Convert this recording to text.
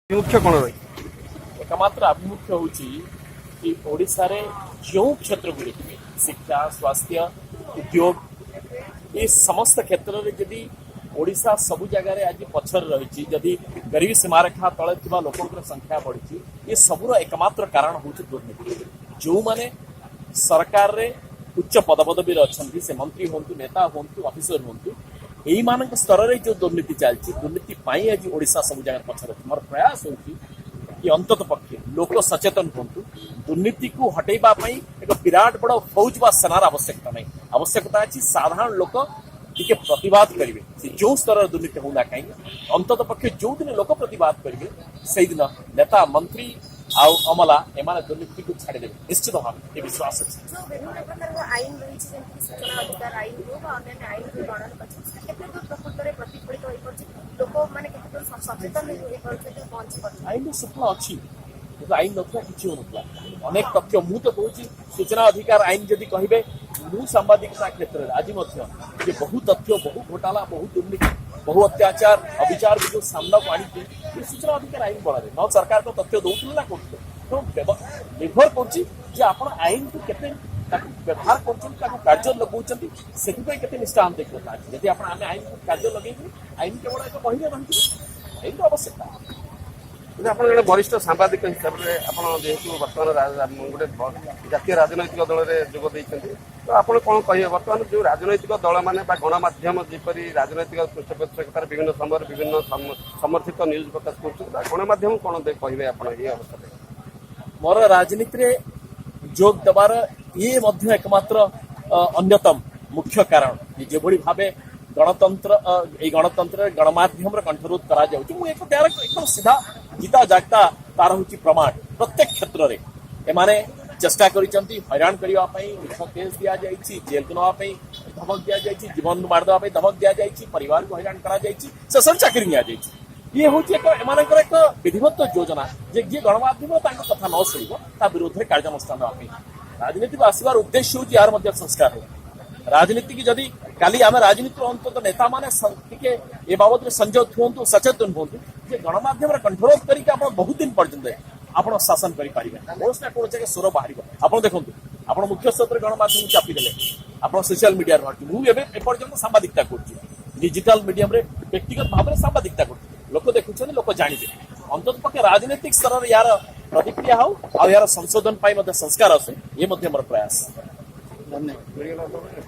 ମୁଖ୍ୟ କ'ଣ ରହିଛି? ଏକମାତ୍ର ଆଭିମୁଖ୍ୟ ହେଉଛି କି ଓଡ଼ିଶାରେ ଯେଉଁ କ୍ଷେତ୍ରକୁ ଦେଖିବେ, ଶିକ୍ଷା, ସ୍ୱାସ୍ଥ୍ୟ, ଉଦ୍ୟୋଗ, ଏ ସମସ୍ତ କ୍ଷେତ୍ରରେ ଯଦି ଓଡ଼ିଶା ସବୁ ଜାଗାରେ ଆଜି ପଛରେ ରହିଛି, ଯଦି ଗରିବୀ ସୀମାରେଖା ତଳେ ଥିବା ଲୋକଙ୍କର ସଂଖ୍ୟା ବଢ଼ିଛି, ଏ ସବୁର ଏକମାତ୍ର କାରଣ ହେଉଛି ଦୁର୍ନୀତି। ଯେଉଁମାନେ ସରକାରରେ ଉଚ୍ଚ ପଦପଦବୀରେ ଅଛନ୍ତି, ସେ ମନ୍ତ୍ରୀ ହୁଅନ୍ତୁ, ନେତା ହୁଅନ୍ତୁ, ଅଫିସର ହୁଅନ୍ତୁ, ଏଇମାନଙ୍କ ସ୍ତରରେ ଯେଉଁ ଦୁର୍ନୀତି ଚାଲିଛି, ଦୁର୍ନୀତି ପାଇଁ ଆଜି ଓଡ଼ିଶା ସବୁ ଜାଗାରେ ପଛରେ ଅଛି। ମୋର ପ୍ରୟାସ ହେଉଛି କି ଅନ୍ତତ ପକ୍ଷେ ଲୋକ ସଚେତନ ହୁଅନ୍ତୁ। ଦୁର୍ନୀତିକୁ ହଟେଇବା ପାଇଁ ଏକ ବିରାଟ ବଡ଼ ଫୌଜ ବା ସେନାର ଆବଶ୍ୟକତା ନାହିଁ। ଆବଶ୍ୟକତା ଅଛି ସାଧାରଣ ଲୋକ ଟିକେ ପ୍ରତିବାଦ କରିବେ। ସେ ଯେଉଁ ସ୍ତରର ଦୁର୍ନୀତି ହଉନା କାହିଁକି, ଅନ୍ତତ ପକ୍ଷେ ଯୋଉଦିନ ଲୋକ ପ୍ରତିବାଦ କରିବେ, ସେଇଦିନ ନେତା, ମନ୍ତ୍ରୀ ଆଉ ଅମଲା ଏମାନେ ଦୁର୍ନୀତିକୁ ଛାଡ଼ିଦେବେ ନିଶ୍ଚିତ ଭାବେ, ଏ ବିଶ୍ୱାସ ଅଛି। ଯୋଉ ବିଭିନ୍ନ ପ୍ରକାରର ଆଇନ ରହିଛି, ଯେମିତିକି ସୂଚନା ଅଧିକାର ଆଇନ ହଉ ବା ଅନ୍ୟାନ୍ୟ ଆଇନ ଯୋଉ ପ୍ରଣୟନ କରିଛନ୍ତି, ସେଟା କେତେ ଦୂର ପ୍ରକୃତରେ ପ୍ରତିଫଳିତ ହୋଇପାରୁଛି? ଲୋକମାନେ କେତେ ଦୂର ସଚେତନ ହେଇପାରୁଛନ୍ତି, ପହଞ୍ଚି ପାରୁଛନ୍ତି? ଆଇନର ସ୍ୱପ୍ନ ଅଛି, କିନ୍ତୁ ଆଇନ ନଥିଲା, କିଛି ହଉନଥିଲା। ଅନେକ ତଥ୍ୟ, ମୁଁ ତ କହୁଛି, ସୂଚନା ଅଧିକାର ଆଇନ ଯଦି କହିବେ, ମୁଁ ସାମ୍ବାଦିକତା କ୍ଷେତ୍ରରେ ଆଜି ମଧ୍ୟ ଯେ ବହୁ ତଥ୍ୟ, ବହୁ ଘୋଟାଲା, ବହୁ ଦୁର୍ନୀତି, ବହୁ ଅତ୍ୟାଚାର, ଅବିଚାର ଯୋଉ ସାମ୍ନାକୁ ଆଣିଛି, ଏ ସୂଚନା ଅଧିକାର ଆଇନ ବଳରେ ନ ସରକାରଙ୍କ ତଥ୍ୟ ଦଉଥିଲେ ନା କରୁଥିଲେ। ତେଣୁ ନିର୍ଭର କରୁଛି ଯେ ଆପଣ ଆଇନକୁ କେତେ ତାକୁ ବ୍ୟବହାର କରୁଛନ୍ତି, ତାକୁ କାର୍ଯ୍ୟ ଲଗାଉଛନ୍ତି, ସେଥିପାଇଁ କେତେ ନିଷ୍ଠା ଦେଖିବା ଅଛି। ଯଦି ଆପଣ ଆମେ ଆଇନକୁ କାର୍ଯ୍ୟ ଲଗେଇବୁ, ଆଇନ କେବଳ ଏକ ବହିରେ ରହିଯିବ। ଆଇନର ଆବଶ୍ୟକତା। କିନ୍ତୁ ଆପଣ ଜଣେ ବରିଷ୍ଠ ସାମ୍ବାଦିକ ହିସାବରେ, ଆପଣ ଯେହେତୁ ବର୍ତ୍ତମାନ ଗୋଟେ ଜାତୀୟ ରାଜନୈତିକ ଦଳରେ ଯୋଗ ଦେଇଛନ୍ତି, ତ ଆପଣ କ'ଣ କହିବେ? ବର୍ତ୍ତମାନ ଯୋଉ ରାଜନୈତିକ ଦଳମାନେ ବା ଗଣମାଧ୍ୟମ ଯେପରି ରାଜନୈତିକ ପୃଷ୍ଠପୋଷକତାରେ ବିଭିନ୍ନ ସମୟରେ ବିଭିନ୍ନ ସମର୍ଥିତ ନ୍ୟୁଜ୍ ପ୍ରକାଶ କରୁଛନ୍ତି, ବା ଗଣମାଧ୍ୟମ କ'ଣ କହିବେ ଆପଣ ଏଇ ଅବସ୍ଥାରେ? ମୋର ରାଜନୀତିରେ ଯୋଗ ଦେବାର ଇଏ ମଧ୍ୟ ଏକମାତ୍ର ଅନ୍ୟତମ ମୁଖ୍ୟ କାରଣ ଯେ ଯେଭଳି ଭାବେ ଗଣତନ୍ତ୍ର, ଏଇ ଗଣତନ୍ତ୍ରରେ ଗଣମାଧ୍ୟମର କଣ୍ଠରୋଧ କରାଯାଉଛି, ମୁଁ ଏକ ତାର ଏକଦମ ସିଧା ଜିତା ଜାଗତା ତାର ହଉଛି ପ୍ରମାଣ। ପ୍ରତ୍ୟେକ କ୍ଷେତ୍ରରେ ଏମାନେ ଚେଷ୍ଟା କରିଛନ୍ତି ହଇରାଣ କରିବା ପାଇଁ। ମିଛ କେସ୍ ଦିଆଯାଇଛି, ଜେଲକୁ ନେବା ପାଇଁ ଧମକ ଦିଆଯାଇଛି, ଜୀବନକୁ ମାରିଦେବା ପାଇଁ ଧମକ ଦିଆଯାଇଛି, ପରିବାରକୁ ହଇରାଣ କରାଯାଇଛି, ଶେଷରେ ଚାକିରି ନିଆଯାଇଛି। ଇଏ ହେଉଛି ଏକ ଏମାନଙ୍କର ଏକ ବିଧିବଦ୍ଧ ଯୋଜନା ଯେ ଯିଏ ଗଣମାଧ୍ୟମ ତାଙ୍କ କଥା ନ ଶୁଣିବ, ତା ବିରୁଦ୍ଧରେ କାର୍ଯ୍ୟାନୁଷ୍ଠାନ ନେବା ପାଇଁ। ରାଜନୀତିକୁ ଆସିବାର ଉଦ୍ଦେଶ୍ୟ ହେଉଛି ଏହାର ମଧ୍ୟ ସଂସ୍କାର ହଉ। ରାଜନୀତିକି ଯଦି କାଲି ଆମେ ରାଜନୀତିର ଅନ୍ତତଃ ନେତାମାନେ ଟିକେ ଏ ବାବଦରେ ସଂଯତ ହୁଅନ୍ତୁ, ସଚେତନ ହୁଅନ୍ତୁ ଯେ ଗଣମାଧ୍ୟମର କଣ୍ଠରୋଧ କରିକି ଆପଣ ବହୁତ ଦିନ ପର୍ଯ୍ୟନ୍ତ ଆପଣ ଶାସନ କରିପାରିବେ? କୌଣସି ନା କୌଣସି ଜାଗାରେ ସ୍ୱର ବାହାରିବ। ଆପଣ ଦେଖନ୍ତୁ, ଆପଣ ମୁଖ୍ୟ ସ୍ରୋତରେ ଗଣମାଧ୍ୟମକୁ ଚାପିଦେଲେ, ଆପଣ ସୋସିଆଲ ମିଡିଆରେ ବାହାରୁଛି। ମୁଁ ଏବେ ଏପର୍ଯ୍ୟନ୍ତ ସାମ୍ବାଦିକତା କରୁଛି, ଡିଜିଟାଲ ମିଡିୟମରେ ବ୍ୟକ୍ତିଗତ ଭାବରେ ସାମ୍ବାଦିକତା କରୁଛି। ଲୋକ ଦେଖୁଛନ୍ତି, ଲୋକ ଜାଣିବେ। ଅନ୍ତତଃ ପକ୍ଷେ ରାଜନୈତିକ ସ୍ତରରେ ଏହାର ପ୍ରତିକ୍ରିୟା ହଉ ଆଉ ଏହାର ସଂଶୋଧନ ପାଇଁ ମଧ୍ୟ ସଂସ୍କାର ଆସୁ, ଏ ମଧ୍ୟ ମୋର ପ୍ରୟାସ। ଧନ୍ୟବାଦ।